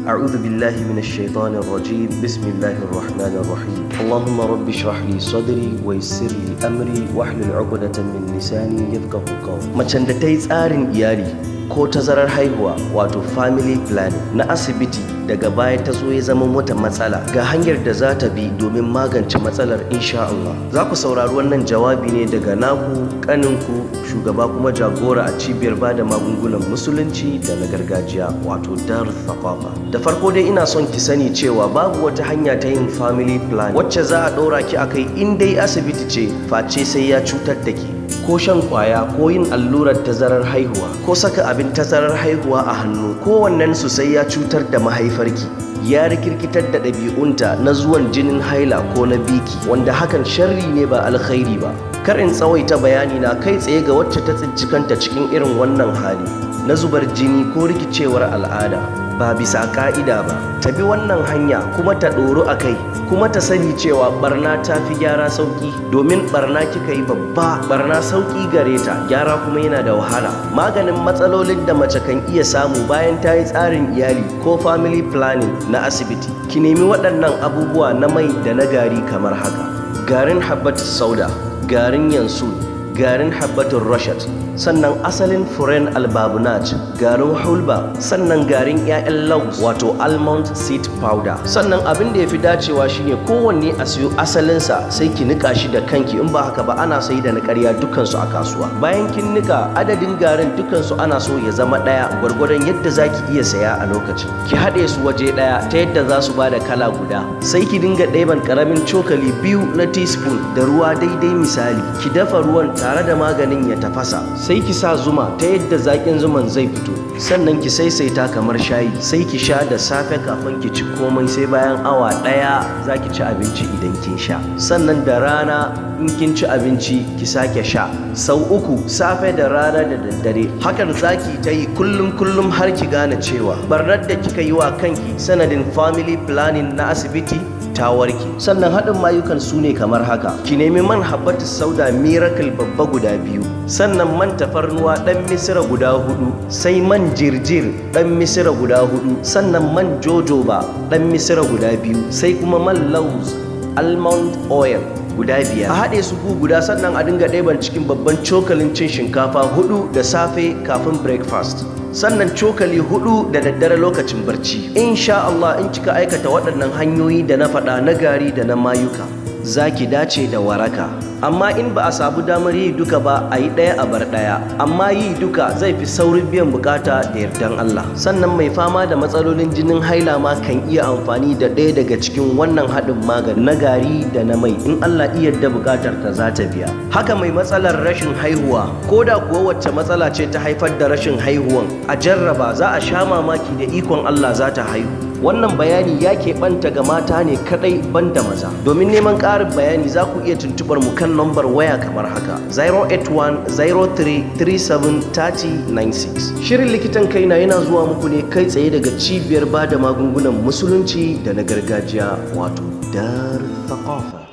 أعوذ بالله من الشيطان الرجيم. بسم الله الرحمن الرحيم. اللهم رب اشرح لي صدري ويسر لي أمري واحلل عقدة من لساني يفقهوا قولي. Macen da ta yi tsarin iyali ko tazarar haihuwa, wato family planning na asibiti, daga baya ta zo ya zama mata matsala, ga hanyar da za ta bi domin magance matsalar, insha Allah. Za ku saurari wannan jawabi ne daga naku kaninku, shugaba kuma jagora a cibiyar bada magungunan Musulunci da na gargajiya, wato Dar Thaqafa. Da farko dai, ina son ki sani cewa babu wata hanya ta yin family plan wacce za a ɗora ki akai in dai asibiti ce, face sai ya cutar da ke. Ko shan kwaya, ko yin allurar tazarar haihuwa, ko saka abin tazarar haihuwa a hannu, kowannen su sai ya cutar da mahaifarki, ya rikirkitar da ɗabi'unta na zuwan jinin haila ko na biki, wanda hakan sharri ne ba alkhairi ba. Kar in tsawaita bayani na, kai tsaye ga wacce ta tsinci kanta cikin irin wannan hali na zubar jini ko rikicewar al'ada ba bisa ka'ida ba, ta bi wannan hanya kuma ta ɗoru a kai, kuma ta sani cewa barna ta fi gyara sauƙi, domin barna kika yi babba. Barna sauƙi gare ta, gyara kuma yana da wahala. Maganin matsalolin da mace kan iya samu bayan ta yi tsarin iyali ko family planning na asibiti, ki nemi waɗannan abubuwa na mai da na gari kamar haka: garin habbatus sauda, garin yansun, garin habbatun rashat, sannan asalin furen albabunaj, garin hulba, sannan garin 'ya'yan laus, wato almond seed powder. Sannan abin da ya fi dacewa shine kowanne a siyo asalinsa, sai ki nika shi da kanki. In ba haka ba, ana sai da na ƙarya dukansu a kasuwa. Bayan kin nika, adadin garin dukansu ana so ya zama ɗaya, gwargwadon yadda za ki iya saya a lokacin. Ki haɗe su waje ɗaya ta yadda za su ba da kala guda. Sai ki dinga ɗeban ƙaramin cokali 2 na teaspoon da ruwa daidai misali. Ki dafa ruwan tare da maganin ya tafasa, sai ki sa zuma ta yadda zaƙin zuman zai fito. Sannan ki saisaita kamar shayi, sai ki sha da safe kafin ki ci komai. Sai bayan awa 1 za ki ci abinci idan kin sha. Sannan da rana in kin ci abinci, ki sake sha sau uku, safe da rana da daddare. Hakan zaki ta yi kullum kullum har ki gane cewa barnar da kika yi wa kanki sanadin family planning na asibiti ta warke. Sannan haɗin mayukan su ne kamar haka: ki nemi man habbatus sauda Miracle babba guda biyu, sannan man tafarnuwa ɗan Misira guda hudu, sai man jirjir ɗan Misira guda hudu, sannan man jojoba ɗan Misira guda biyu, sai kuma man laus, almond oil, guda biyar. A haɗe su gu guda, sannan a dinga ɗeban cikin babban cokalin cin shinkafa hudu da safe kafin breakfast, sannan cokali hudu da daddare lokacin barci. Insha Allah, in kika aikata waɗannan hanyoyi da na faɗa na gari da na mayuka, za ki dace da waraka. Amma in ba a samu damar yi duka ba, a yi ɗaya a bar ɗaya, amma yi duka zai fi saurin biyan bukata da yardan Allah. Sannan mai fama da matsalolin jinin haila ma kan iya amfani da ɗaya daga cikin wannan haɗin magani na gari da na mai. In Allah iya yarda, bukatar ta za ta biya. Haka mai matsalar rashin haihuwa, ko da kuwa wacce matsala ce ta haifar da rashin haihuwan, a jarraba, za a sha mamaki, da ikon Allah za ta haihu. Wannan bayani ya keɓanta ga mata ne kaɗai, banda maza. Domin neman ƙarin bayani, za ku iya tuntuɓar mu kan lambar waya kamar haka: 08103373096. Shirin Likitan Kaina yana zuwa muku ne kai tsaye daga cibiyar bada magungunan Musulunci da na gargajiya, wato Dar Thaqafa.